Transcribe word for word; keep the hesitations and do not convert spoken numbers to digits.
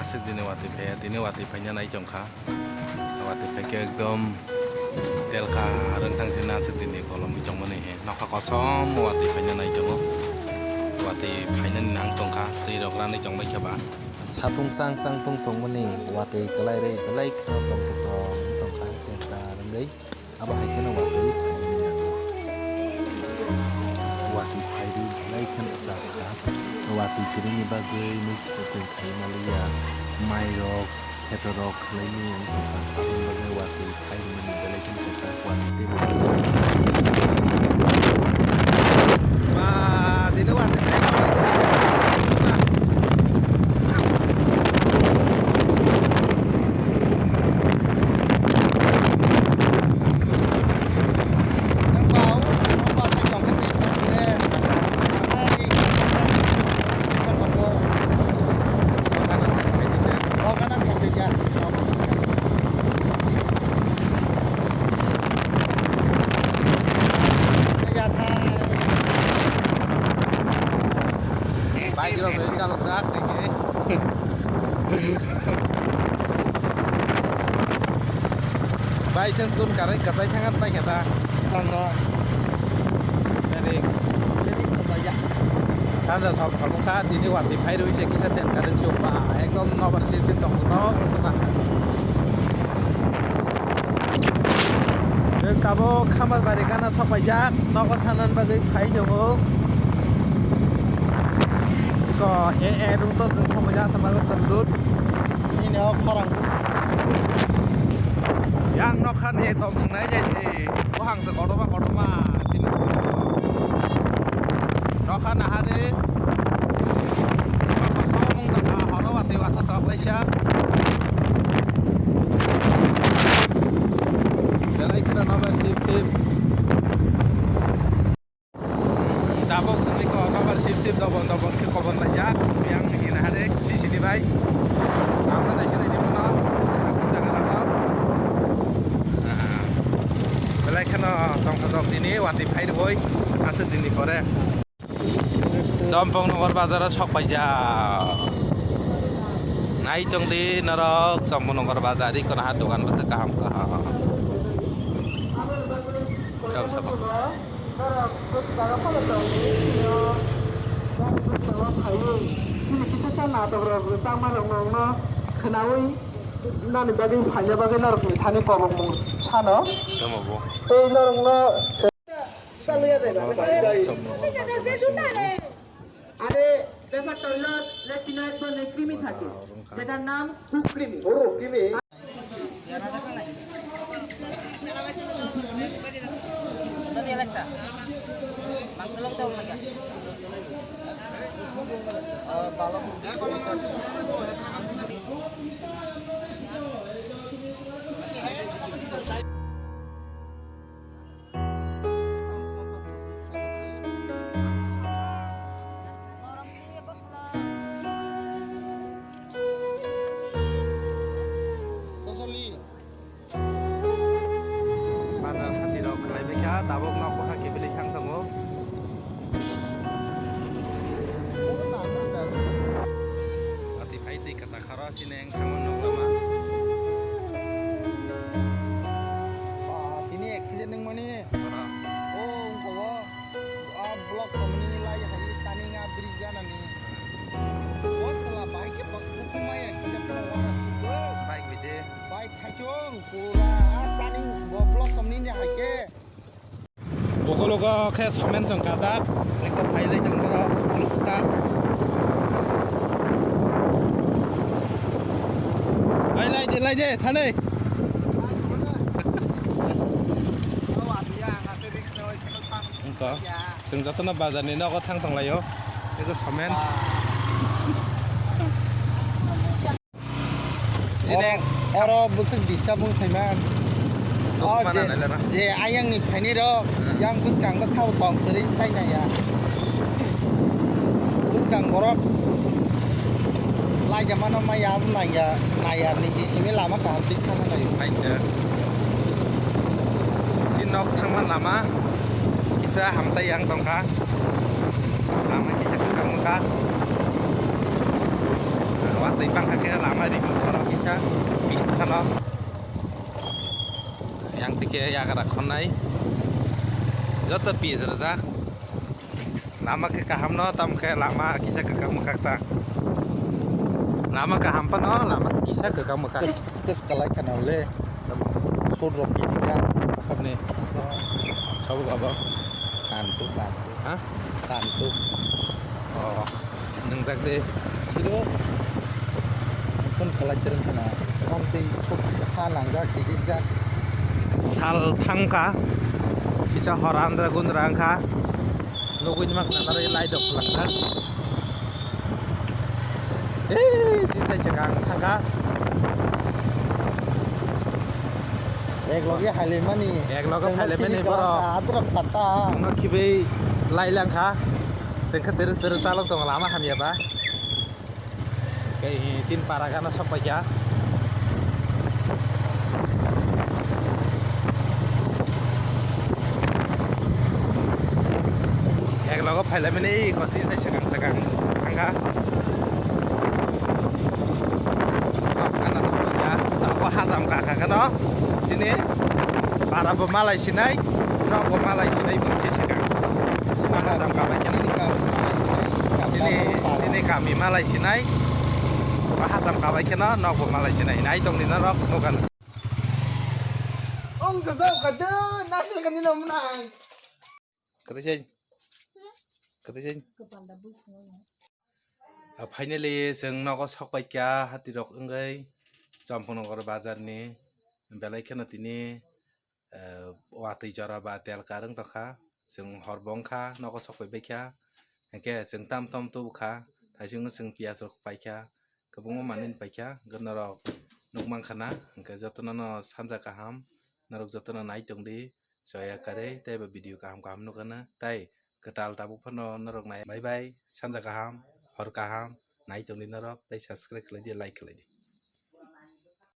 Aswk dini watwi phaiya, tini watwi phaina nai tongkha. Watwi phaikhe ekdom telkar wngthang se, aswk dini kolomwi tongmani he. Nokha kosom watwi phaina nai tongo. Watwi phainani nang tongkha, twi rok ranwi tongbai khe ba. Satung chang chang tung tongmani watwi kwlai rwi belai kheno tongthotok tongkha, telkar wngwi. Abo hai kheno watwi phairwi nango. Watwi phairwi belai kheno chakha. Watwi kwrwini bagwi mui kwthwng khai manliya. Mairok, khetorok khwlaimani wngkha. Aboni bagwi watwi phairwmani belai kheno chakha. Watwi teibo ba, dino watwi phai. Bike rok bai chalokjak tei khe. By chance kun karai kasai thangan pai khe ta. Tamo. Steering. Steering ko ya. Sanja sab thabu kha, tini watwi phai rwi se kisa ten karai chuk ba. Ekdom nobar sip sip tong tong saka. Chwng tabuk Khamarbari gana sok paijak, nogo thangnani bagwi phai tongo. Eko, e, e, route o chwng sok paijak, asa bagwi route. Nini o khorang. Yang nokha ni tongmung nai jai di. Buhang se kotorma kotorma, sini sini. Nokha nahari. Nokha somung tongkha, horo watwi watha tok laisa. Belai kheno nobar sip sip. Tabuk chwngni ko nobar sip sip dobon dobon khe kobor laijak. Yang hini hare C C T V bai. Ang naising naidi mano. Jaga rok. Ah. Belai kheno tongthotok dini watwi phai rwui. Aswk dini pore. Champangnagar bazar o sok paijak. Nai tong di norok Champangnagar bazar, iko naha dogan bwswk kaham kaham. Kam sabo. Chini kisa sa natok rok tangma rok no khwnaui nani bagwi phaina bagwi norok ni thani kobok mung sano. Tamo bo. Tei norok no আরে ব্যাপারটা হইল লেট্রিন একবার লেট্রিনই থাকে, যেটার নাম কুকৃমি। Bazar hati rok khlai bai kha, tabuk nok bwkha kebili thang tongo. Ati phai twi kwchak kharo, sini wng thangma nok lama. Tini accident wngmani. Ora. O, wngkha o. A block komni lai hai tani a bridge ganani. O sala bai khe bak buku maya kisa kisa wana. Bike bide. Bike saichung pura a tani bo block komni ni hai khe. Bokologo khe somen chong kajak. Eko phai lai tong boro. Ai lai de lai de thani. Wngkha. Chwng jotono bazar ni nogo thang tong laio. Eko somen. Sini oro, oro bwswk disturb wng phaimang. O je, je ayang ni phaini rok, hmm, yang bwskango sao tong kwrwi tai nai ya. Bwskang borok laijamano maya naiya, naiya ni bisingni lama kaham twi thangna nai. Hai khe. Si nok thangma lama kisa hamtai yang tongkha. Lama kisa kwbang wngkha. Wat Tei bangkha khe lama rimi borok kisa pis phano. Yang tike yagra khonnai. Joto pis rajak. Lama khe kaham no, tam khe lama kisa kwkak mwkak ta. Lama kaham phano, lama khe kisa kwkak mwkak. Kes, kes kalai khana le. Sot rok pijika. Khobni. Sabo abo. Kantu, kantu. Ha? Kantu. Oh, nungjak de. Siro. Phone khalai tereng khana. Phone tei sok ha nangjak, kijikjak. Sal thangkha. Kisa hor andra gundra wngkha. Nugui ni makna nari lai dok langjak. Ei, chisai se kang thangkha. Ek loge hailaimani. Ek loge hailaimani borok. Adrok khata. Chwngno khibai lai langkha. Chwng khe teruk teruk chalok tongo lama hamya ba. Kei chin para gana sok paikha. Ek logo phailaimani iko chisai sakang sakang thangkha. Nok gana sok paikha. Abo hajam kakha gano chini para bo malai sinai, nok bo malai sinai bini sakang. Hajam kabai khe. Chini, chini kami malai sinai. Ba hajam kabai kheno nokbo malai sinai. Nai tongdi norok nukha. Ong sajao kadu nasil kani no mwnang. Kati sei. Kati sei. A, finally, chwng nogo sok paikha, hatirok wngwi Champaknagar bazarni belai kheno tini, eh, watwi jora ba telkar wng tongkha. Chwng hor bo wngkha, nogo sok pai baikha. Hinkhe chwng tam tom tubukha, thaisingno chwng piyaj rok paikha, kwbangma manwi paikha. Hinkhe norok nukmankha na, hinkhe jotono no sanja kaham, norok jotono nai tongdi, choya karwi, tei bo video kaham kaham nukgana, tei kwtal tabuk phano norok nai. Bye bye, sanja kaham, hor kaham, nai tongdi norok, tei subscribe khlaidi, like khlaidi.